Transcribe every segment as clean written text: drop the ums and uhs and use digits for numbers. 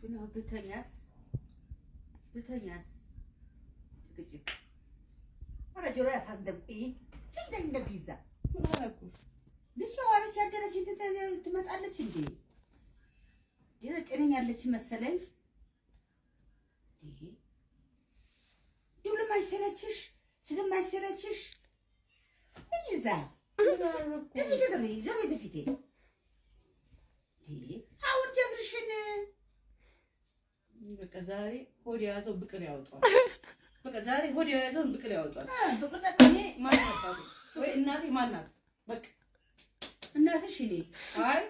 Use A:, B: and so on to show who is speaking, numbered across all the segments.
A: ብተኛስ ብተኛስ ጭቅጭቅ።
B: ኧረ ጆሮ ያታስደብቂ ልጅ እንደ ፒዛ ልጅ ዋለች ያደረች ትመጣለች እንዴ? ጤነኛ ያለች መሰለኝ። ስለማይሰለችሽ ስለማይሰለችሽ ይዛ ፊቴ አውርድ እግርሽን።
A: በቃ ዛሬ ሆድ የያዘው ብቅል ያወጣዋል። በቃ ዛሬ ሆድ የያዘውን ብቅል ያወጣዋል። እኔ ማን አባቴ ወይ እናቴ ማን ናት? በቃ
B: እናትሽ እኔ።
A: አይ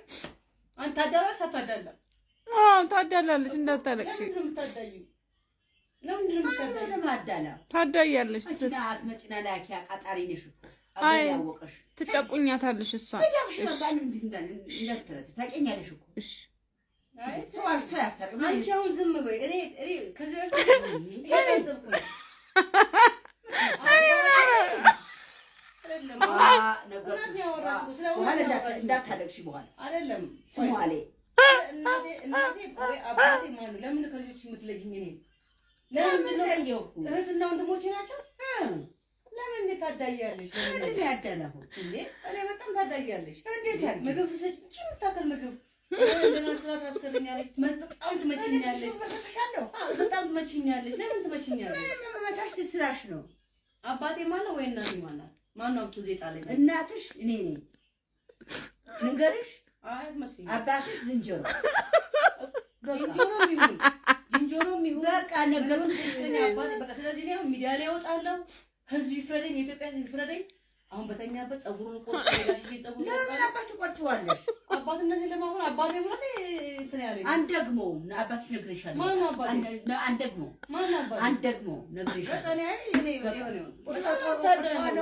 A: አንተ ታዳላለች አታዳላም?
C: አዎ ታዳላለች። እንዳታለቅሽ።
A: ለምንድን ነው የምታዳዪው? ለምንድን ነው የምታዳዪው?
B: ማዳላ
C: ታዳያለሽ።
B: አስመጭና ላኪ አቃጣሪ ነሽ እኮ።
C: አይ ትጨቁኛታለሽ። እሷ
B: ታውቂኛለሽ እኮ።
C: እሺ
B: ሰው አሽቶ ያስታርቅ።
A: አንቺ አሁን ዝም በይ። እኔ እኔ ከዚህ በፊት እያሳዘብኩ ነው።
B: እንዳታለቅሽ በኋላ
A: አይደለም
B: ስሟ ላይ
A: እናቴ እናቴ ወይ አባቴ ማነው? ለምን ከልጆች የምትለይኝ እኔ? ለምንድን ነው እህትና ወንድሞቼ ናቸው? ለምን እንዴት ታዳያለሽ?
B: ለምን ያዳላሁ
A: እንዴ? እኔ በጣም ታዳያለሽ።
B: እንዴት ያለ
A: ምግብ ስሰጭ እቺ የምታክል ምግብ እንደና ስራ ታሰርኛለሽ። በጣም ትመችኛለሽ። በጣም ትመችኛለሽ። ለምን ትመችኛለሽ?
B: መመታሽ ስራሽ ነው።
A: አባቴ ማነው ወይ እናቴ ማናት? ማነው አብቶ ዜጣ ላይ?
B: እናትሽ እኔ ነኝ። ልንገርሽ፣
A: አይ አትመስይኝም።
B: አባትሽ ዝንጀሮ።
A: ዝንጀሮም ይሁን ዝንጀሮም ይሁን
B: በቃ ነገሩን
A: እኔ አባቴ በቃ። ስለዚህ እኔ አሁን ሚዲያ ላይ እወጣለሁ። ህዝብ ይፍረደኝ፣ የኢትዮጵያ ህዝብ ይፍረደኝ። አሁን በተኛበት ፀጉሩን ቆርጦ ጋሽዬ ፀጉሩን
B: ለምን አባት ትቆርጪዋለሽ?
A: አባትነቴን ለማሆን አባቴ ብሎ እንትን ያለኝ
B: አንደግመውም። አባትሽ ነግሬሻለሁ።
A: ማነው አባቴ?
B: አንደግመውም።
A: ማነው አባቴ?
B: አንደግመውም ነግሬሻለሁ።
A: በቃ እኔ አይ እኔ የሆነ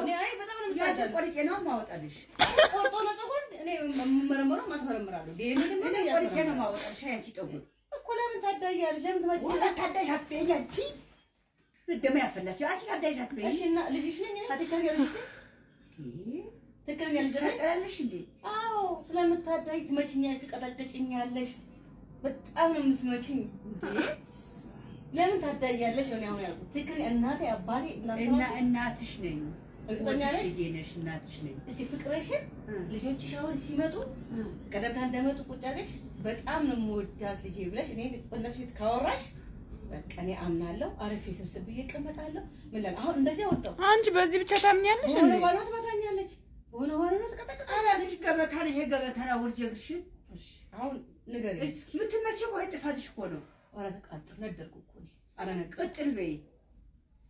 A: እኔ አይ በጣም ነው የምታዳለው።
B: ቆርጬ ነው የማወጣልሽ።
A: ቆርጦ ነው ፀጉሩን እኔ የምመረምረው ማስመረምራለሁ። ዲኤንኤ ደግሞ
B: እኔ ቆርጬ ነው የማወጣልሽ። አንቺ ፀጉር
A: እኮ ለምን ታዳያለሽ? ለምን ትመጪኛለሽ?
B: ታዳይሽ አትበይኝ አንቺ ደሞ ያፈላቸው አንቺ ታዳይሽ አትበይኝ።
A: እሺ እና ልጅሽ ነኝ እኔ? ትክክለኛ ልጅሽ ነኝ? ትክክለኛ ልጅ ነኝ?
B: ትሰጠራለሽ እንዴ?
A: አዎ ስለምታዳይ ትመችኛለሽ፣ ትቀጠቅጭኛለሽ። በጣም ነው የምትመችኝ። እንዴ ለምን ታዳያለሽ? እኔ አሁን ያልኩት ትክክለኛ እናቴ አባቴ
B: እና እናትሽ ነኝ።
A: እርግጠኛ ነሽ?
B: ልጄ ነሽ፣ እናትሽ ነኝ።
A: እስኪ ፍቅርሽን ልጆችሽ አሁን ሲመጡ ቀደምታ እንደመጡ ቁጭ አለሽ። በጣም ነው የምወዳት ልጄ ብለሽ እኔ እነሱ ፊት ካወራሽ በቃ እኔ አምናለሁ። አረፌ ስብስብ ብዬ እቀመጣለሁ። ምን እላለሁ አሁን እንደዚህ አወጣሁ።
C: አንቺ በዚህ ብቻ ታምኛለሽ
A: በሆነ
C: እንዴ?
A: ባልሆነ ትመታኛለች፣ በሆነ ባልሆነ ትቀጠቅጣለች።
B: ልጅ ገበታ ነው ይሄ ገበታ ነው። ውርጅ እግርሽን
A: እሺ አሁን ንገሪኝ እስኪ።
B: የምትመጪው ወይ ጥፋትሽ እኮ ነው።
A: ኧረ ተቃጠልኩ፣ ነደርኩ እኮ እኔ። አላነቀ-
B: ቅጥል በይ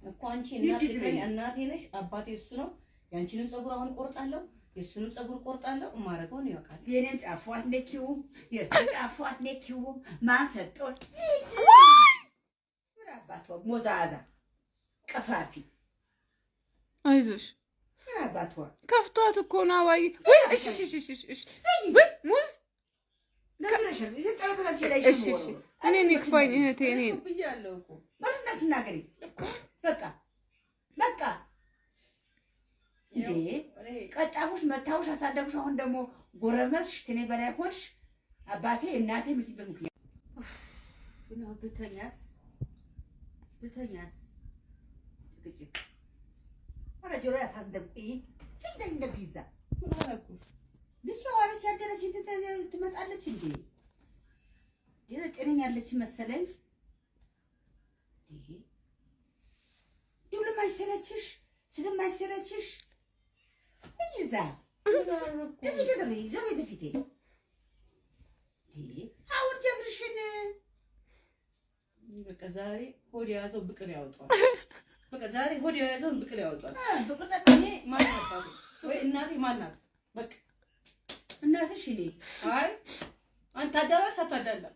A: እኮ አንቺ እናቴ እናቴ ነሽ፣ አባቴ እሱ ነው። ያንቺንም ፀጉር አሁን ቆርጣለሁ፣ የእሱንም ፀጉር ቆርጣለሁ። የማደርገውን ያውቃል።
B: የኔን ጫፉ አትነኪውም፣ የእሱ ጫፉ አትነኪውም። ማን ሰጠው? ምን አባቷ ሞዛዛ ቀፋፊ።
C: አይዞሽ
B: ምን አባቷ
C: ከፍቷት እኮ ነው አባዬ። ወይ እሺ እሺ እሺ እሺ ወይ ሙዝ
B: ነግሬሻለሁ። እዚህ ጠረጴዛ ላይ
C: እሺ እሺ እኔን ይክፋኝ እህቴ እኔን
A: ብያለሁ እኮ
B: ማለት እንዳትናገሪ በቃ በቃ። እንዴ ቀጣሁሽ፣ መታሁሽ፣ አሳደጉሽ። አሁን ደግሞ ጎረመስሽ፣ ከእኔ በላይ ሆንሽ። አባቴ እናቴ የምትይበት ምክንያት
A: ብተኛስ ብተኛስ ጭቅጭቅ።
B: ኧረ ጆሮ ያታስደብቂ ልጅ እንደ ፒዛ ልጅ ዋለች ያደረች ትመጣለች እንዴ?
A: ጤነኛ ያለች መሰለኝ።
B: ስለማይሰለችሽ ስለማይሰለችሽ ይዛ ፊቴ አውርድ እግርሽን።
A: በቃ ዛሬ ሆድ የያዘው ብቅል ያወጣዋል። በቃ ዛሬ ሆድ የያዘውን ብቅል ያወጣዋል። እኔ ማን አባቴ ወይ እናቴ ማን ናት? በቃ
B: እናትሽ እኔ።
A: አይ አንተ ታዳላለች አታዳላም?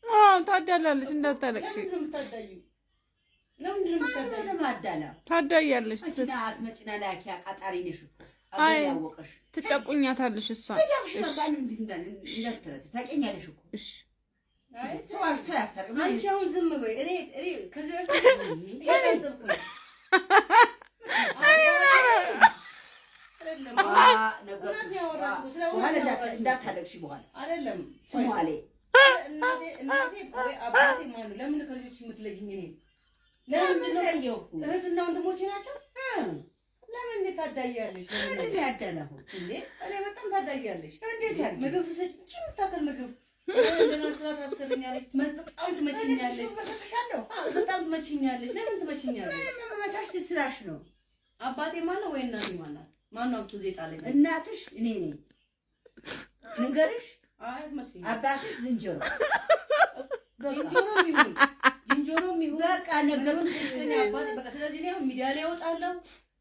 C: አዎ ታዳላለች። እንዳታለቅሽ።
A: ለምንድን ነው የምታዳዪው? ለምንድን ነው የምታዳዪው?
B: ማዳላ
C: ታዳያለሽ።
B: አስመጭና ላኪ አቃጣሪ ነሽ እኮ።
C: አይ ትጨቁኛታለሽ። እሷ
B: ታውቂኛለሽ እኮ።
C: እሺ
B: ሰው አሽቶ ያስታርቅ።
A: አንቺ አሁን ዝም በይ። እኔ እኔ ከዚህ በፊት እያሳዘብኩ ነው።
B: እንዳታለቅሽ በኋላ
A: አይደለም
B: ስሟ ላይ
A: እናቴ እናቴ ወይ አባቴ ማነው? ለምን ከልጆች የምትለይኝ እኔ? ለምንድን ነው? እህትና ወንድሞቼ ናቸው። ለምን እንዴት ታዳያለሽ?
B: ምንድን ነው ያደላሁት?
A: እንዴ እኔ በጣም ታዳያለሽ።
B: እንዴት ያለ
A: ምግብ ስሰጭ እቺ የምታክል ምግብ እንደና ስራ ታሰሪኛለሽ። በጣም ትመችኛለሽ።
B: በሰጥሻለሁ።
A: አዎ በጣም ትመችኛለሽ። ለምን ትመችኛለሽ?
B: ምንም መመታሽ ስራሽ ነው።
A: አባቴ ማነው ወይ እናቴ ማናት? ማነው አምጥቶ እዚህ የጣለኝ?
B: እናትሽ እኔ ነኝ። ልንገርሽ፣
A: አይ አትመስይኝም።
B: አባትሽ ዝንጀሮ።
A: ዝንጀሮም ይሁን ዝንጀሮም ይሁን
B: በቃ ነገርኩሽ።
A: እኔ አባቴ በቃ። ስለዚህ እኔ አሁን ሚዲያ ላይ እወጣለሁ።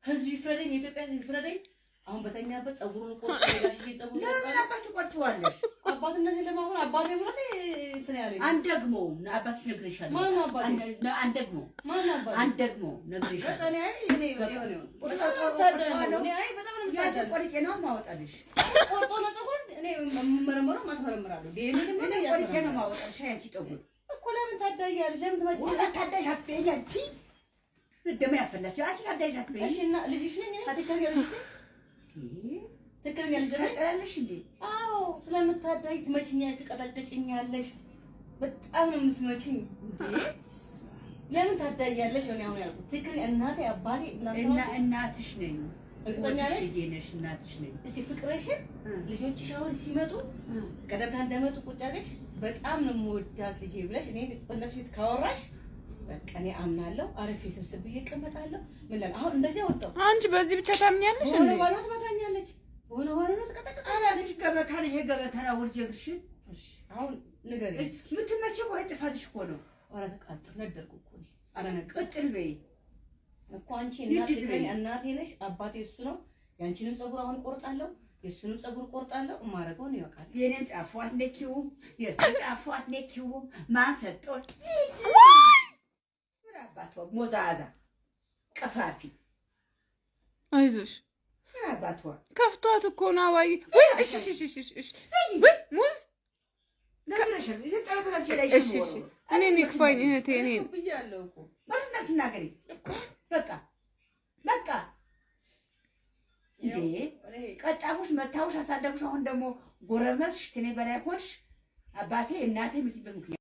A: ህዝብ ይፍረደኝ፣ የኢትዮጵያ ህዝብ ይፍረደኝ። አሁን በተኛበት ፀጉሩን ቆርጦ ጋሽዬ ፀጉሩን
B: ለምን
A: ቆርጦ
B: አባት ትቆርጪዋለሽ?
A: አባትነቴን ለማሆን አባቴ ብሎ እንትን ያለኝ
B: አንደግመውም። አባትሽ ነግሬሻለሁ።
A: ማነው አባቴ?
B: አንደግመውም።
A: ማነው አባቴ?
B: አንደግመውም
A: በቃ
B: ነግሬሻለሁ።
A: እኔ አይ እኔ የሆነ በጣም ነው የምታዳለው። እኔ አይ በጣም ነው
B: ያንቺ
A: የምታዳለው።
B: ቆርጬ ነው የማወጣልሽ።
A: ቆርጦ ነው ፀጉሩን እኔ የምመረመረው ማስመረምራለሁ። ዲኤንኤ ደግሞ
B: እኔ ቆርጬ ነው
A: ያስመረምራለሁ
B: የማወጣልሽ። ያንቺ ጠጉር
A: እኮ ለምን ታዳያለሽ? ለምን
B: ወላ
A: ትመችኛለሽ?
B: ታዳሽ አትበይኝ። አንቺ ደሞ ያፈላቸው አንቺ ታዳሽ አትበይኝ።
A: እሺ እና ልጅሽ ነኝ እኔ? ትክክለኛ ልጅሽ ነኝ? ትክክለኛ ልጅ ነኝ?
B: ትሰጠራለሽ እንዴ?
A: አዎ ስለምታዳይ ትመችኛለሽ፣ ትቀጠቅጭኛለሽ። በጣም ነው የምትመችኝ። እንዴ ለምን ታዳያለሽ? ነው አሁን ያልኩት። ትክክለኛ እናቴ አባቴ እናንተ
B: እና
A: ናችሁ?
B: እናትሽ ነኝ።
A: እርግጠኛ ነሽ?
B: ልጄ ነሽ፣ እናትሽ ነኝ።
A: እስኪ ፍቅርሽን ልጆችሽ አሁን ሲመጡ ቀደምታ እንደመጡ ቁጭ አለሽ። በጣም ነው የምወዳት ልጄ ብለሽ እኔ በእነሱ ፊት ካወራሽ በቃ እኔ አምናለሁ። አረፌ ስብስብ ብዬ እቀመጣለሁ። ምን እላለሁ አሁን እንደዚህ ወጣሁ።
C: አንቺ በዚህ ብቻ ታምኛለሽ
A: በሆነ
C: እንዴ?
A: ባልሆነ ትመታኛለች፣ በሆነ ባልሆነ ትቀጠቅጣለች።
B: ኧረ ልጅ ገበታ ነው ይሄ ገበታ ነው። ውርጅ እግርሽን
A: እሺ አሁን ንገሪኝ እስኪ።
B: የምትመጪው ወይ ጥፋትሽ እኮ ነው።
A: ኧረ ተቃጠልኩ፣ ነደርኩ እኮ እኔ። አለነቀ
B: ቅጥል በይ
A: እኮ አንቺ እናቴ
B: ንድድ በይ።
A: እናቴ ነሽ፣ አባቴ እሱ ነው። ያንቺንም ፀጉር አሁን ቆርጣለሁ፣ የእሱንም ፀጉር ቆርጣለሁ። የማደርገውን ያውቃል።
B: የኔም ጫፉ አትነኪውም፣ የእሱ ጫፉ አትነኪውም። ማን ሰጠው? ምን አባቷ ሞዛዛ ቀፋፊ
C: አይዞሽ
B: ምን አባቷ
C: ከፍቷት እኮ ነው አባዬ። ወይ እሺ እሺ እሺ እሺ እሺ ወይ ሙዝ
B: ነግሬሻለሁ። እዚህ ጠረጴዛ ላይ
C: እሺ እሺ እኔን ይክፋኝ እህቴ እኔን
A: ብያለሁ እኮ
B: ማለት እንዳትናገሪ። በቃ በቃ እንዴ ቀጣፉሽ፣ መታሁሽ፣ አሳደጉሽ። አሁን ደግሞ ጎረመስሽ፣ ከእኔ በላይ ሆንሽ። አባቴ እናቴ የምትይበት ምክንያት